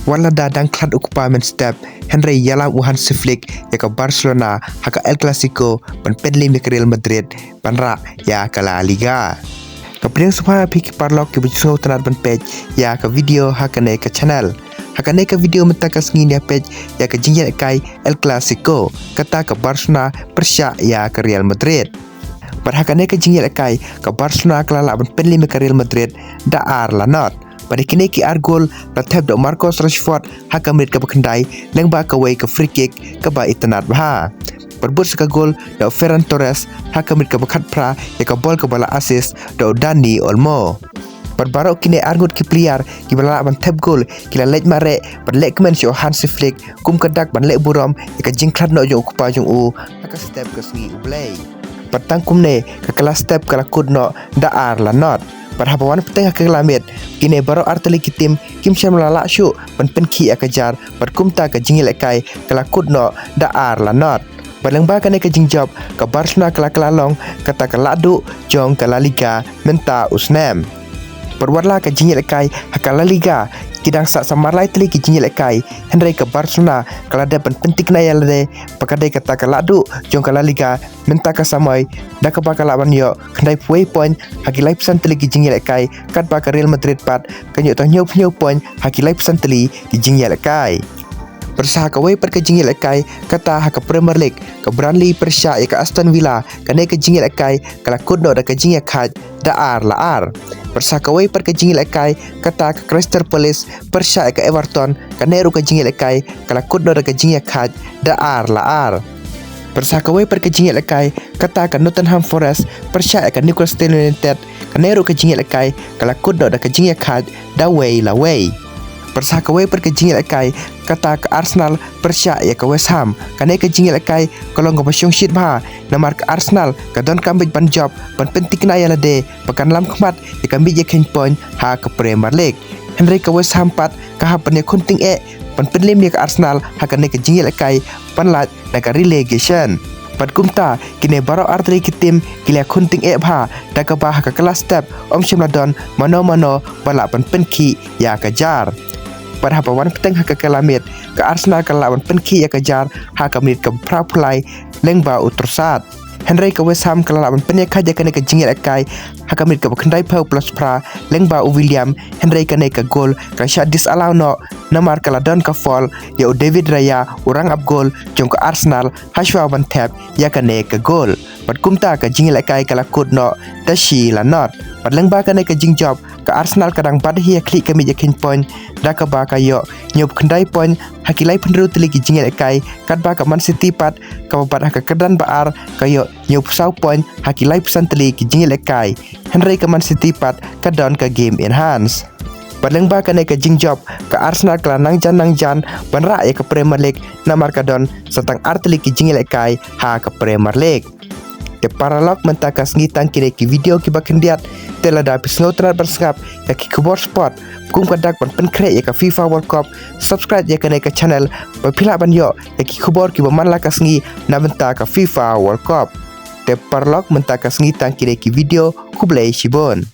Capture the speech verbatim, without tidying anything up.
Wat la da dang khlad u kpa mynstep, hynrei ïalam u Hansi Flick ïa ka Barcelona ha ka El Clasico ban pynliem ïa ka Real Madrid ban rah ïa ka La Liga. Ka pdiang sngewbha ïa phi ki paralok kiba ju sngewtynnat ban peit ïa ka video ha kane ka channel. Ha kane ka video mynta ka sngi ngin ïa peit ïa ka jingïalehkai El Clasico, kata ka Barcelona pyrshah ïa ka Real Madrid. Bad ha kane ka jingïalehkai, ka Barcelona ka la lah ban pynliem ïa ka Real Madrid da ar la not. Bad ïa kine ki ar gol la thep da u Marcus Rashford ha ka minit kaba khyndai, lyngba kawei ka free kick kaba itynnad bha. Bad bud sa ka gol da u Ferran Torres ha ka minit kaba khatphra, ïa ka bol kaba la assist da u Dani Olmo. Bad baroh kine ar ngut ki player kiba la lah ban thep gol ki la leit mareh bad leh kmen sha u Hansi Flick, kum ka dak ban leh burom ïa ka jingkhlad noh jong u kpa jong u ha ka step ka sngi U Blei. Bad tang kumne ka kylla step ka la kut noh da ar la not. Bad haba wan bteng ha ka kylla miet, kine baroh ar tylli ki team kim shym la lah shuh ban pynkhih ïa ka jar, bad kumta ka jingïalehkai ka la kut noh da ar la not. Bad lyngba kane ka jingjop, ka Barcelona ka la kylla long kata ka lahduh jong ka La Liga mynta u snem. Bad wat la ka jingïalehkai ha ka La Liga ki dang sah samar lai tylli ki jingïalehkai, hynrei ka Barcelona ka la dep ban pynthikna ïa lade ba ka dei kata ka lahduh jong ka La Liga mynta ka samoi, da kaba ka lah ban ïoh khyndaiphew wei point ha ki laiphew san tylli ki jingïalehkai, katba ka Real Madrid pat kan ïoh tang hynñiewphew hynñiew point ha ki laiphew san tylli ki jingïalehkai. Bad sa ha kawei pat ka jingïalehkai kata ha ka Premier League, ka Burnley pyrshah ïa ka Aston Villa, kane ka jingïalehkai ka la kut noh da ka jingïakhaid da ar la ar. Bad sa ha kawei pat ka jingïalehkai kata ka Crystal Palace pyrshah ïa ka Everton, kane ruh ka jingïalehkai ka la kut noh da ka jingïakhaid da ar la ar. Bad sa ha kawei pat ka jingïalehkai kata ka Nottingham Forest pyrshah ïa ka Newcastle United, kane ruh ka jingïalehkai ka la kut noh da ka jingïakhaid da wei la wei. Bad sa ha kawei pat ka jingïalehkai kata ka Arsenal pyrshah ïa ka West Ham, kane ka jingïalehkai ka long kaba shongshit bha, namar ka Arsenal ka donkam beit ban jop ban pynthikna ïa lade ba kan lam khmat ïa ka miej ïa kheiñ point ha ka Premier League. Hynrei ka West Ham pat ka hap ban ïakhun tyngeh ban pynliem ïa ka Arsenal ha kane ka jingïalehkai ban lait na ka relegation. Bad kumta kine baroh ar tylli ki team ki la ïakhun tyngeh bha, da kaba ha ka kylla step ym shym la don mano mano ba lah ban pynkhih ïa ka jar. Bad haba wan bteng ha ka kylla miet, ka Arsenal ka lah ban pynkhih ïa ka jar ha ka minit kaba phraphew lai lyngba u Trossard. Hynrei ka West Ham ka la lah ban pynïakhaid ïa kane ka jingïalehkai ha ka minit kaba khyndaiphew plus phra lyngba u William, hynrei kane ka gol ka la shah disallow noh namar ka la don ka foul ïa u David Raya, u rangap gol jong ka Arsenal, hashwa ban thep ïa kane ka gol. Bad kumta ka jingïalehkai ka la kut noh da shi la not. Bad lyngba kane ka jingjop, ka Arsenal ka dang bat hi ïa khlieh ka miej ïa kheiñ point, da kaba ka ïoh hynñiewphew khyndai point ha ki laiphew hynriew tylli ki jingïalehkai, katba ka Man City pat kaba bat ha ka kyrdan ba ar ka ïoh hynñiewphew saw point ha ki laiphew san tylli ki jingïalehkai. Hynrei ka Man City pat ka don ka game in hand. Bad lyngba kane ka jingjop, ka Arsenal ka la nang jan nang jan ban rah ïa ka Premier League, namar ka don sa tang ar tylli ki jingïalehkai ha ka Premier League. Te paralok, mynta ka sngi tang kine ki video kiba khyndiat. Te lada phi sngewtynnat ban sngap ïa ki khubor sport kum ka dak ban pynkhreh ïa ka FIFA World Cup, subscribe ïa kane ka channel ba phi lah ban ïoh ïa ki khubor kiba man la ka sngi na bynta ka FIFA World Cup. Te paralok, mynta ka sngi tang kine ki video, khublei shibun.